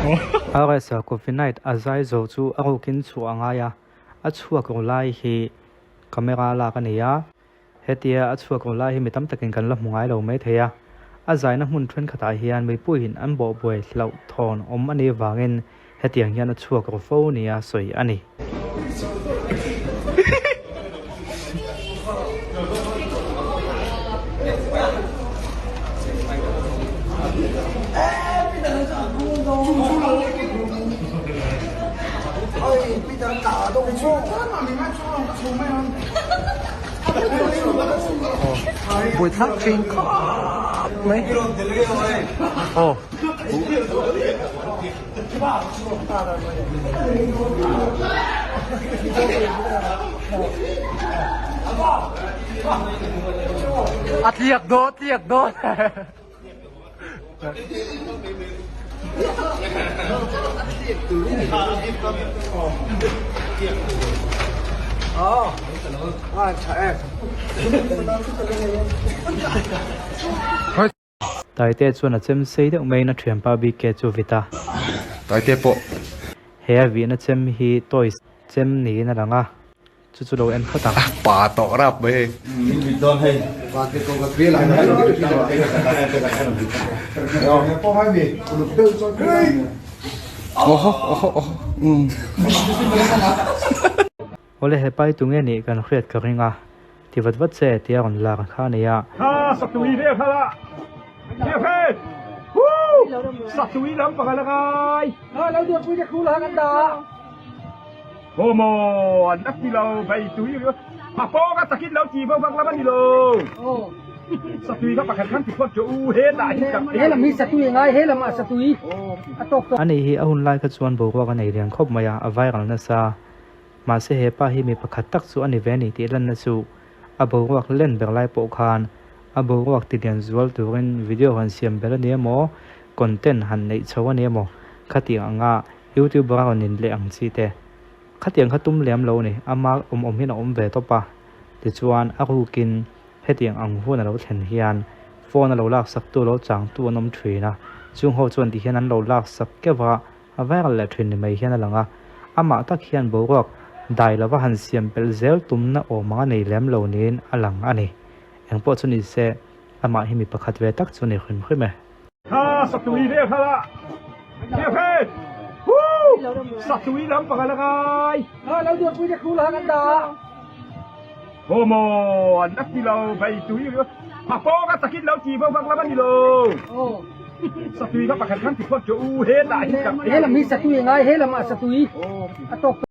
RS-a Coffee Night a zai zo chu a rukin chhuah a ngai a, a chhuak ru lai hi camera lak a ni a. Hetia a chhuak ru lai hi mi tam takin kan la hmu ngai lo mai thei a, a zaina hmun thenkhatah hian mipuiin an bawhbuai hlauhthawn awm a nih vangin hetiang hian a chhuak ru fo nia sawi a ni. Buaithlak thin khawp mai aw. A tliak dawn tliak dawn. Taite chuan a chem sei deuh maiin a thianpa BK chu vit a. Taite pawh. He a vihna chem hi toys chem niin a lang a, chu chu lo en phawt ang. A pa tawh rap mai hei. Min vit dawn hei. Oho oho oho umm. Awle he pai tunge nih kan hriat ka ring a, ti vat vat che tia rawn lar kha a nei a. Kha Satui vel kha la Hia phe Woo Satui lam pakhat la ngai. Kha lo duatpui te khu la kan dah. Haw maw an la ti lo bei tui a pawng a takin lo ti vak vak lam a ni lo. Satui kha pakhat khan ti phawt chu u he lah hi tak. He lam hi satui a ngai he lam ah satui a tawk tawh. Ani hi a hun lai kha chuan boruak a nei lian khawp mai a, a viral nasa. Mahse he pa hi mi pakhat tak chu a ni ve ni tih lanna chu a boruak len ber lai pawh khan a boruak ti lian zual turin video han siam ber a ni emaw, content han neih chho a ni emaw khatiang anga youtuber a rawn in leh ang chi te khatiang kha tum lem lo a ni. Ama awm awm hian a awm ve tawp a, tichuan a rukin hetiang ang hun a lo thlen hian phone a lo laksak tu lo changtu an awm thin a, chung ho chuan ti hian an lo laksak keuh a. A viral leh thin ni mai hian a lang a, amah tak hian boruak dai lova han siam pelh zel tumna awm ang a nei lem lo niin a lang a ni. Engpawh chu ni se, amah hi mi pakhat ve tak chu ni hrim hrim e. Kha Satui vel kha la Hia phe Woo Satui lam pakhat la ngai. Kha lo duatpui te khu la kan dah. Haw maw an la ti lo bei tui a pawng a takin lo ti vak vak lam a ni lo satui kha pakhat khan ti phawt chu u he lah hi tak He lam hi satui a ngai he lam ah satui a tawk tawh.